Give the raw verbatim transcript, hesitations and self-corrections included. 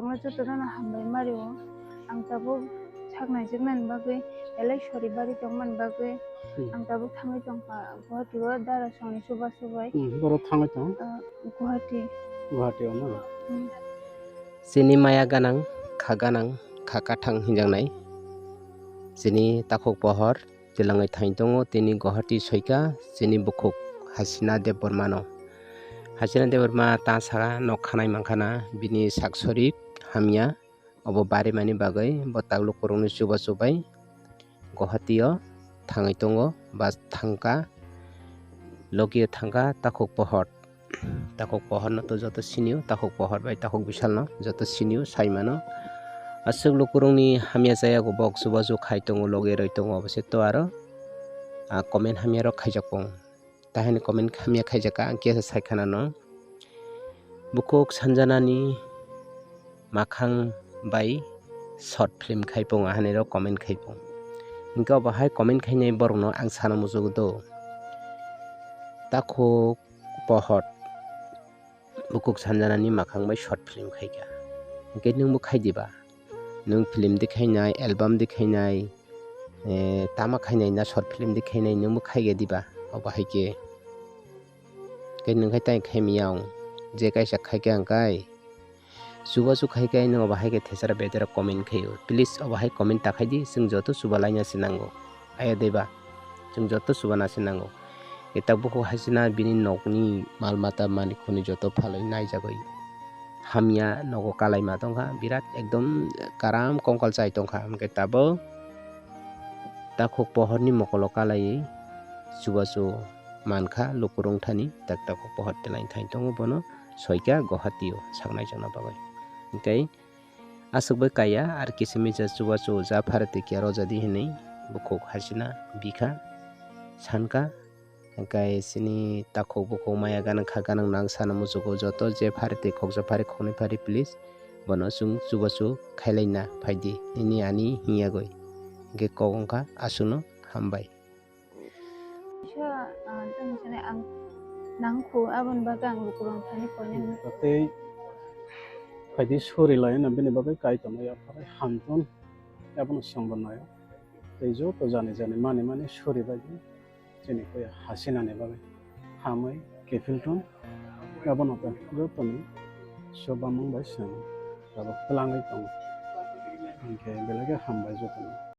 Jotono hambai mario. Ang tabuk sak naijaknani bagwi belai sori bari tongmani bagwi Hmm. ang tabuk thangwi tongkha Guwahati o dara songni chuba chubai. Hmm, borok thangwi tong? Ah, Guwahati. Guwahati o na? Hmm. Chini maya ganang, kha ganang, kha kathang hinjaknai. Chini takhuk pohor twlangwi thangwi tongo, tini Guwahati soika chini bukhuk Hasina Debbarmano. Hasina Debbarma ta saka nok khanai mankha na, bini sak sorik hamya, obo barimani bagwi bo tak lukurokni chubachu bai Guwahati o thangwi tongo, ba thangkha, logi o thangkha takhuk pohor. Takhuk pohor no to joto sinio, takhuk pohor bai takhuk bisal no joto sinio, saimano. Aswk lukurokni hamya chaya go bok chubachu khai tongo, logi roi tongo, obo se to aro, ah, comment hamya rok khaijak pong. Tahini comment hamya khaijak kha, ang kesa sai khana no. Bukhuk sanjanani makhang bai short film khai pong, ahani rok comment khai pong. Hingke obo hai comment khainai borok no ang sana muchugo do. Takhuk pohor. Bukhuk sanjanani makhang bai short film khaikha. Hingke nwngbo khai diba? Nwng film di khainai, album di khainai, eh, tama khainai na short film di khainai, nwngbo khaikha diba? Obo hai khe. Khe nwng khai tai khaimiyang, je kaisa khaikha ang kai. Chubachu khai khe nwng obo hai khe thesara bedera comment khaio. Please obo hai comment ta khai di, chwng joto chuba laina se nango. Aya deba, chwng joto chuba na se nango. Khe tabuk khe Hasina bini nokni mal mata mani khuni joto phalwi naijagwi hamya nogo kalaima tongkha, birat ekdom karam kongkal chai tongkha. Hwnkhe tabuk takhuk pohorni mokolo kalaiwi chubachu mankha lukurok thani, tak takhuk pohor twlangwi thangwi tongo bono soika Guwahati o saknai chongna bagwi. Hwnkhe aswk bai kaiya, ar kisa misa chubachu ja phare twi khe rojadi hinwi bukhuk Hasina bikha, sankha. Hwnkhe chini takhuk bukhuk maya ganang kha ganang nang sana muchugo joto je phari twi khoksa phari khoknwi phari please bono chwng chubachu khailaina phaidi nini ani hingyagwi. Hwnkhe kok wngkha aswkno hambai. Kisa, ah, tamo sani ang nangkhu, aboni bagwi ang lukurok thani poina hwnwi. Tei phaidi suri lai hwnna bini bagwi kaitor no yapharwi hamtun abono songbo naio. Tei joto jani jani mani mani suri bai chini kuya Hasinani bagwi hamwi kiphiltun abono tei jotoni chubamung bai swnam tabuk twlangwi tongo. Hwnkhe belai khe hambai jotono.